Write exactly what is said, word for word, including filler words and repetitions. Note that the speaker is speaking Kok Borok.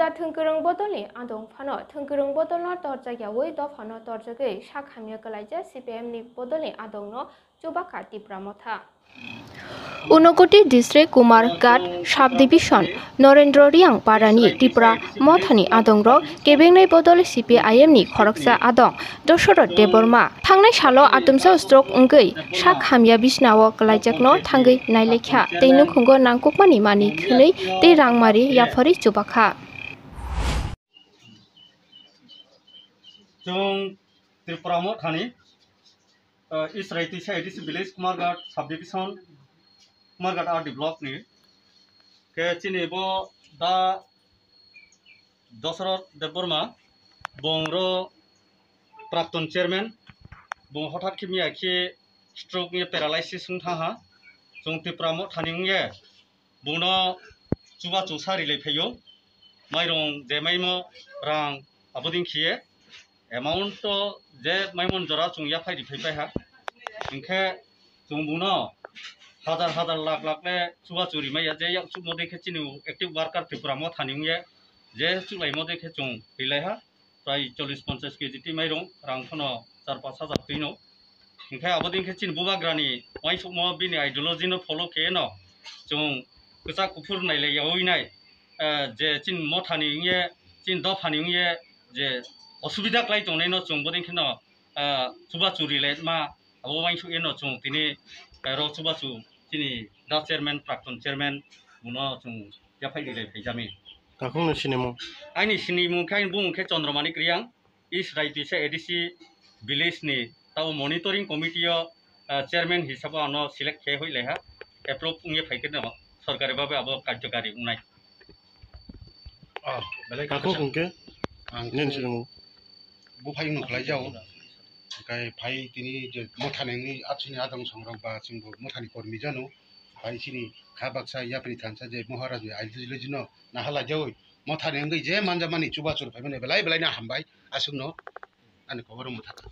Da thwngkwrwng bodolni adong phano thwngkwrwng bodolno torjak yaui dophano torjagwi sak hamya kwlaijak C P I M ni bodolni adongno chubakha Tipra Motha. Unakoti District Kumarghat Subdivision Norendra Riang Parani Tipra Mothani adongrok kebengnai bodol C P I M ni khoroksa adong Dosarot Debbarma thangnai salo atumsa stroke wngwi sak hamya bisnao kwlaijakno thangwi nailaikha tei nukhungo nangkukmani manwi khwnwi tei rangmari yapharwi chubakha. Chwng Tipra Mothani, uh, East Raitisa A D C village, Kumarghat subdivision, Kumarghat R D block ni. Khe chini bo da Dosarot Debbarma, bongro prakton chairman, bong hothat khe miya khe stroke ni paralysis wng thangha. Chwng Tipra Mothani wngye bungno chubachu sa rilai phaio, mairung je maimo rang aboding khiye amount to je maimon jora chwng yaphai riphai paiha, hinkhe chwng bungno hajar hajar lakh lakh le chubachu rimaiya, je yak chukmo dei khe chini active worker Tipra Mothani wngye je chuklaimo dei khe chwng rilaiha. Prai chollish ponchash K G twi mairung, rang phano char panch hajar twino. Hinkhe aboding khe chini bubagrani uansukmo bini ideology no follow khe no chwng kwchak kuphur nailai yaui nai, eh, je chini mothani wngye, chini dophani wngye je osubida klai tongnai no chwng boding kheno, eh, chubachu rilai ma abo uansuk eno chwng tini, eh, ro chubachu chini da chairman, prakton chairman, buno chwng yaphai rilai phaijami. Takhukno sinimung? Aini sinimung khe, aini bumung khe Chandramani Kriang, East Raitisa A D C village ni tabo monitoring committee o, ah, chairman hisabo ano select khe hoilaiha, approve wngye phaikhe no sorkari babe abo karjokari wngnai. Ah, belai Takhuk kakisa. Hwnkhe ang nini sinimung? Buphai wngno khlai jao. Kai phai tini je mothani wngwi absini adong songrok ba chwngbo mothani kormi jano. Phai chini kha baksa yapri thansa je Maharaj ni ideology no nahala jaui mothani wngwi je manjamani chubachu rw phaimani belai belai no hambai aswkno ani khobor wngma thaka.